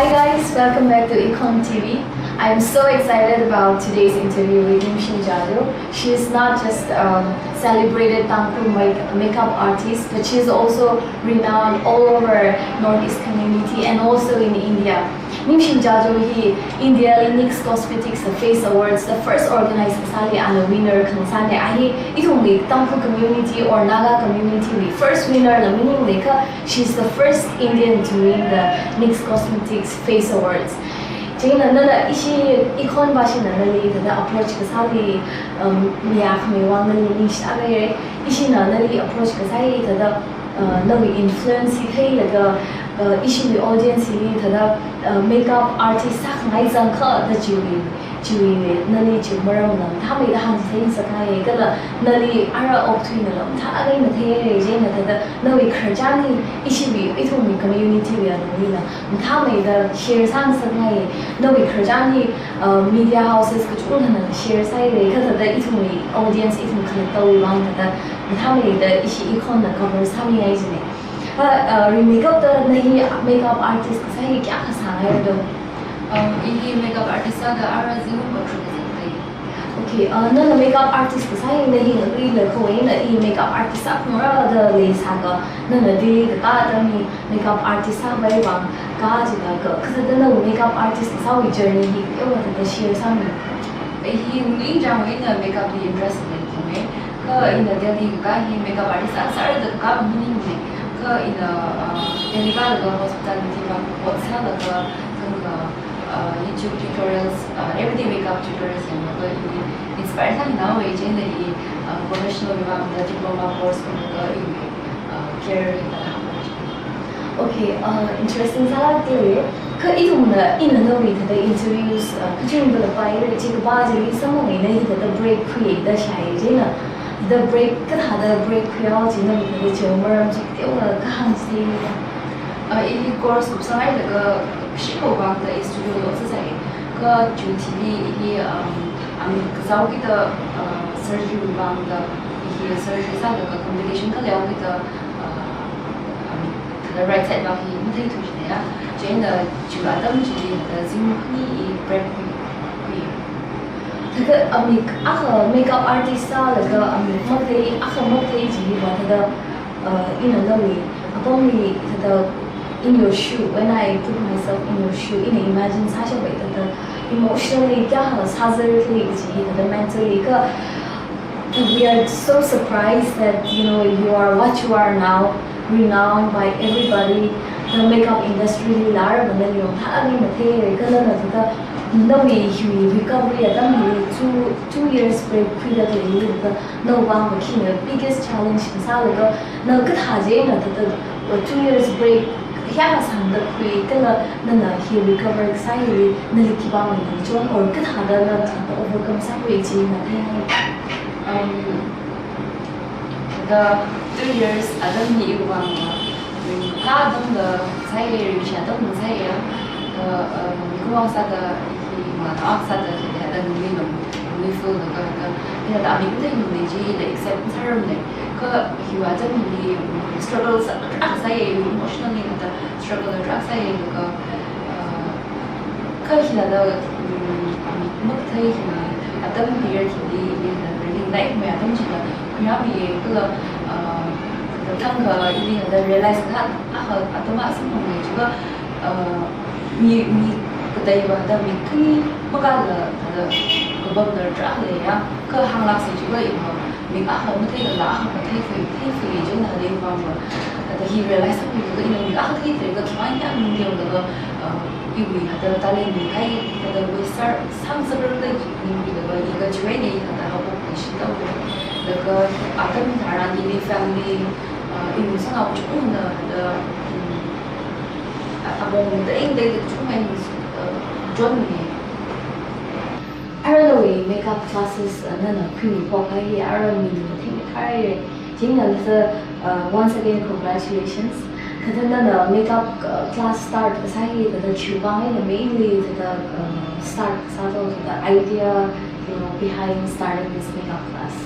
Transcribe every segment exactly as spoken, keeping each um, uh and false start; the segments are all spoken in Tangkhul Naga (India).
Hi guys, welcome back to Econ T V. I'm so excited about today's interview with Nimshim Jajo. She is not just a celebrated Tangkhul make- makeup artist, but she is also renowned all over Northeast community and also in India. Nimshim Jajo hi India li NYX Cosmetics Face Awards, the first organized kasāli ana winner khangasāna. A hi ithumwui Tangkhul community or Naga community wui first winner la maningmana kha, she's the first Indian to win the NYX Cosmetics Face Awards. Chieina nana ishi Econ vāshina nali thāda approach kasāli, um, mi akhami vang nali ningshida kare. Ishina nali approach kasā hi thāda, uh, nawui influence hi theilaga, uh, ishiwui audience hili thāda, uh, makeup artist sākhangai zangkha da chiwui, chiwui nali chiwui maram la mathāmeida hāngchitheingasakngai, kala nali ara okathuina la mathāmeida theihaira. Chieina thāda nawui khararchan hi ishiwui, ithumwui community wui alungli la mathāmeida share sāngasakngai. Nawui khararchan hi, uh, media houses kachungkhana share sāhaira, kha thāda ithumwui audience, ithum khalattawui vang thāda mathāmeida ishi Econ na cover sāmingai jina. Uh, uh, ri makeup da na hi makeup artist kasā hi kayākha sāngaira do? Um, i hi makeup artist sāda ara zingkum katharuk kazang lei. Okay, uh, nana makeup artist kasā hi na hi ngaruilakha eina i makeup artist sāphalungra da leisākha, nana Delhi kakā atam hi makeup artist sākhavai vang kā jilaga, kha thāda nawui makeup artist kasāwui journey hi kateokha thāda share sāmi. I hi ngaruichang eina makeup li interest leithumei. Kha ina Delhi kakā hi makeup artist sāsāra da kakā maningmana. Kha ina, uh, Delhi kālaga hospitality vang course sālaga, kha, uh, YouTube tutorials, uh, everyday makeup tutorials yanglaga i inspire sāhaowa. Chieina i, uh, professional wui vangda diploma course khuilaga i, uh, career hi thāda hānghaowa. Okay, uh, interesting sālāk lei. Kha ithumna, ina nawui thāda interviews, uh, kachungkhala pāhaira, chikathā chili samphang eina hithāda break khuiya da shāi. Chieina thāda break, kathāda break khuihaowa chi nawui thāda chiwui maram chi kateokha hāngchithei. Uh, i hi course kupsang hailaga shiko vangda i studio lo sāsai. Kha chiwui thili i hi, um, amik kazāhaokida, uh, surgery vangda i hi surgery sālaga complication khaleihaokida, uh, amik thāda right side vang hi matheithu jina ya. Chieina chiwui atam chili thāda zingkum khani i break khui, khui. Thāda amik akha makeup artist sālaga amik mathei, akha mathei chiva thāda, uh, ina nawui apamli thāda in your shoe, when I put myself in your shoe, ina imagine sāshappai thāda emotionally kayākha sāzarlei kaji hi thāda mentally kha, we are so surprised that, you know, you are what you are now, renowned by everybody. The makeup industry li lāra manali yong thāda mathei, kha nana thāda nawui hi recovery atam hi two, two years break khuida lei thāda, nawui vang khi na biggest challenge sālaga, na kathā chieina thāda, uh, two years break kayākha sāngda khui, kala nana hi recover kasā hili nali khipā maningchon or kathāda na thāda overcome sākhui chi na thei. Um, the two years atam hi iwui vang, um, phā atamla sāya, ringshi atamla sāya, uh, um, mikumo sāda, hi mangā sāda, hi thāda ningli lung, ningli feel laga, ka, hi thāda amik matheimana chila accept sārarmana. Kha hiwui atam hi, um, struggle sā, tarākha sāya, emotionally thāda struggle tarākha sāya, ka, uh, kha hithāda, um, amik mathei hi, atam period hili, i thāda ringlaimei atam chila khuirāmiya, kala, uh, thangkha ili thāda realize kasā akha atam akha samphangmei chiva, uh, mi, mi kateiva thāda mik khani makānla thāda kapamla tarākha leiya, kha hānglāksa chiva iva mik akha matheikhala akha matheikhui, theikhui chieina thāda iwui vangva thāda hi realize sākhuilaga ina mik akha theitheilaga khiwui vang kayākha ningteolaga, uh, iwui thāda talent hi thāda waste sā, sāngasakra da ningkhuilaga i kachiwui eina i thāda haophok leishithaowa. Laga atam tharan ili family, uh, iwui sāngao chungna thāda, um, a-, apong da ing da chung eina, uh, chonmi. Ara nawui makeup classes, uh, nana khuimi phok kahai hi ara mi mathei mathāra. Chieina thāda, uh, once again, congratulations. Kha thāda nana makeup, uh, class start kasā hi thāda chiwui vang eina mainly thāda, uh, start kasā to, thāda idea, you know, behind starting this makeup class.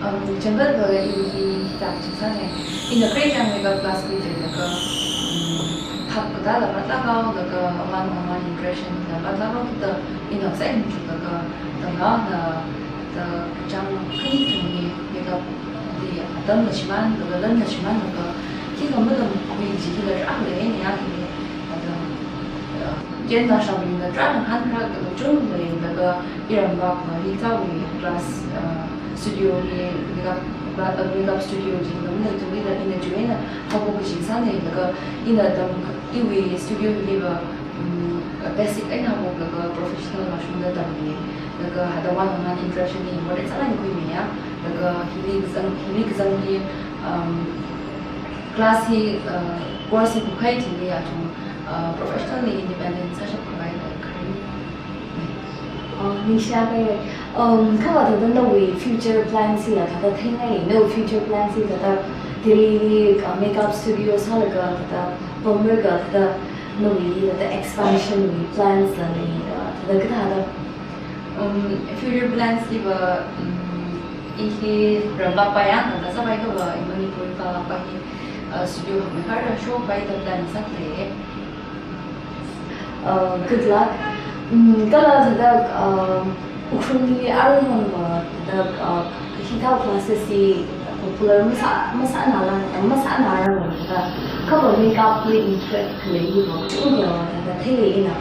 Um, chānjam kala i hi hithāda sāngai. Ina khararchan makeup class khuilaga, um, Hap katāla vātlāk haolaga one on one interaction la vātlāk haoda ina sāngarum chuklaga, tamna da kachāng khani thumni makeup li atamla shimānlaga, lanla shimānlaga, khikha matamkhui chi hila rākhalei ni ya hi. Ada, uh, chieina shābingna rāna hānra kachungkha leilaga, iramva hi thāwui class, uh, studio hi makeup, uh, makeup studio chi ngamna tungli da ina join na haophok kaji sānei laga, ina tam iwui studio hiliva, um, basic eina haophoklaga professional mashungda tammi. Laga hithāda one on one interaction hi important sālāk eina khuimi ya. Laga hili kazang, hili kazang hi, um, class hi, uh, course hi kukhai thili ya chung, uh, professionally independent sāshap khavai la khari. Oh, ningshiya kai. Um, kha thāda nawui future plans hila thāda theingai, nawui future plans hi thāda Delhi li, uh, makeup studio sālaga thāda pamlaga thāda nawui thāda expansion wui plans la lei, uh, thāda kathāda. Um, future plans hiva, um, i hi ramvākpai ya, thāda sāpai kava i Manipur vālākpai hi, uh, studio hakmei kharda shokpai da plan sālei. Uh, good luck. Um, kala thāda, uh, Ukhrulli arui hangva thāda, uh, hithāwui classes hi popular masā, masānala, masānara thāda, kha makeup li interest khalei hiva kachungkha thāda theilei ina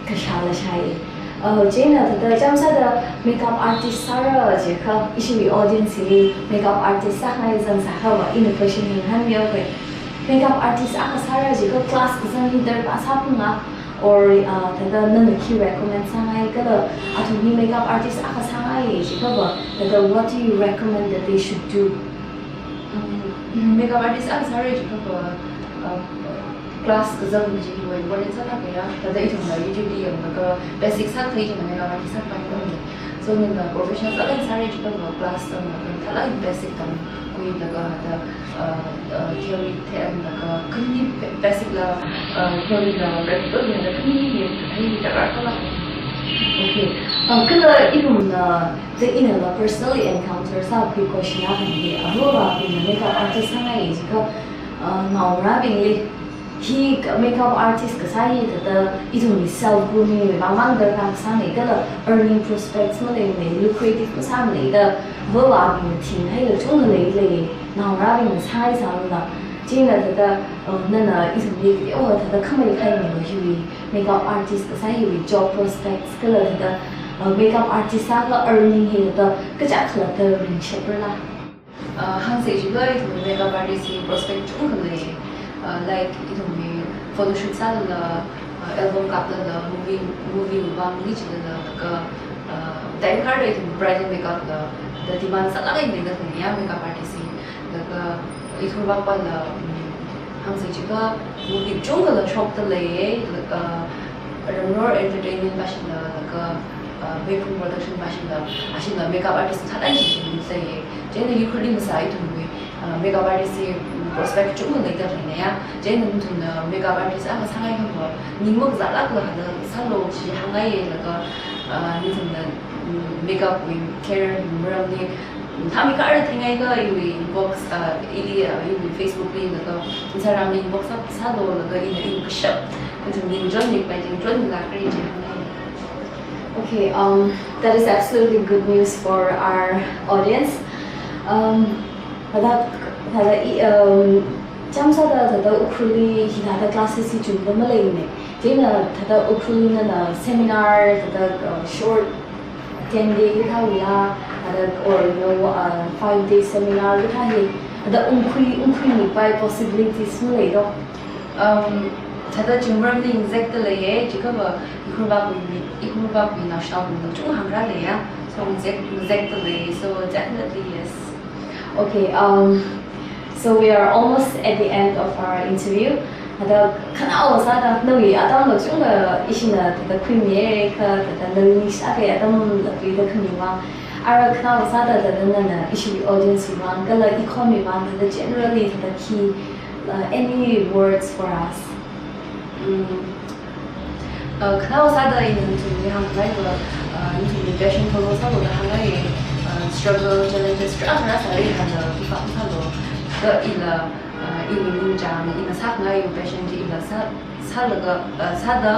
kashāla shāi. Uh, chieina thāda chānsāda makeup artist sāra jiakha, ishiwui audience li makeup artist sāngai zangsā khavai ina question hi hāngmiya khavai. Makeup artist akha sāra jiakha class kazang hi darkar sāphunga, or, uh, thāda nana khi recommend sāngai kala athumli makeup artist akha sāngai jiakhava, thāda what do you recommend that they should do? Mm, makeup artist akha sāra jiakhava, uh, class kazang chi hiva important sālāka ya. Thāda ithumna YouTube li yanglaga basic sākahai china makeup artist sāpai khamei. So nana professional sālāk sāra jiakhava class tamlaga thālāk basic tamkhuilaga thāda, uh, uh, theory theilaga khani ba-, basic la, uh, theory la practical la khani hi thei hi darkar khala. Okay. Uh, kala ithumna, thāda inala personally encounter sākhui question akhana hi, avāvabingna makeup artist sāngai jiakha, uh, naongarābingli hi makeup artist kasā hi thāda ithumwui self grooming wui vang mang darkar sānei kala earning prospects maleimei, lucrative masāmei da avāvabingna thinghaila chungda leilei, naongarābingna sāngai sālala. Chieina thāda, uh, nana ithumli kateokha thāda khamei khaimei lo hiwui makeup artist kasā hiwui job prospects kala thāda, uh, makeup artist sākha earning hi thāda kachichā khalatta ringshapra la. Uh, hāngsa jiakha ithumwui makeup artist hi prospect chungkha lei. Uh, like ithumwui photoshoot sālala, uh, album kaplala, movie, movie vangli chilala, laga, uh, darkar da ithumwui bridal makeup la, da demand sālāk eina leida khalei ya makeup artist hi. Laga ithumwui vākpala, um, hāngsa jiakha movie chungkhala shokta lei, laga Ramror Entertainment vāshila, laga, uh, Vepun Production vāshila, ashila makeup artist thālāk eina shimli lei. Chieina Ukhrulli masā ithumwui, uh, makeup artist hi, um, prospect chungkha leida khalei ya. Chieina nathumna makeup artist akha sāngai khavai ning makazālākla thāda sālu chi hāngngaiya laga, uh, nathumna, um, makeup wui career wui maramli, um, thāmi kharda theingai kha iwui inbox, uh, ili, uh, iwui Facebook li laga Instagram li inbox sā, sālu laga ina iwui kashap nathumli chonmi khavai chonmilākra chi hāngngai. Okay, um, that is absolutely good news for our audience. Um, thāda, thāda i, um, chānsāda thāda Ukhrulli hithāda classes hi chungda maleimei. Chieina thāda Ukhrulli nana seminar, thāda, uh, short ten day kathāwuila, thāda, or, you know, uh, five day seminar kathā hi, thāda ungkhui, ungkhuimipai possibilities malei do? Um, thāda chi maramli ngazekta leiya, jiakhava Ukhrul vākhui, Ukhrul vākhui naoshinao chungkha hāngra leiya. So ngazek, ngazekta lei, so definitely yes. Okay, um, so we are almost at the end of our interview. Thāda khanaowa sāda nawui atamla chungkha ishina thāda khuimiya kha, thāda nawui ningshiya kahai atamla khuida khami vang. Ara khanaowa sāda thāda nana ishi audience wui vang kala ikhon wui vang thāda generally thāda khi, uh, any words for us? Mm. Uh, khanaowa sāda ina nathumli hāngngaiva, uh, nathumwui passion follow sālu da hāngngai, uh, struggle, challenges, tarākha rāsāra, ila kipam sālu. Kha ila, uh, iwui ningchāng, ina sākhangai passion chi ila sā, Sālaga, uh, sāda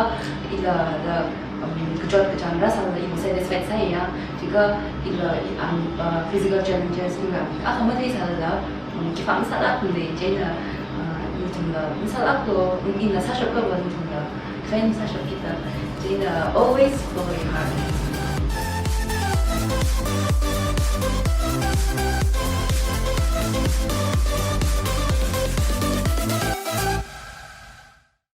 ila da, um, kachot kachāng rāsālala iva satisfied sāya. Chika ila, um, uh, physical challenges ila akha mathei sālala, um, khipā masālākmana, chieina, uh, nathumla masālāklu, ina sāshapkha nathumla train sāshapkita. Chieina always follow your heart.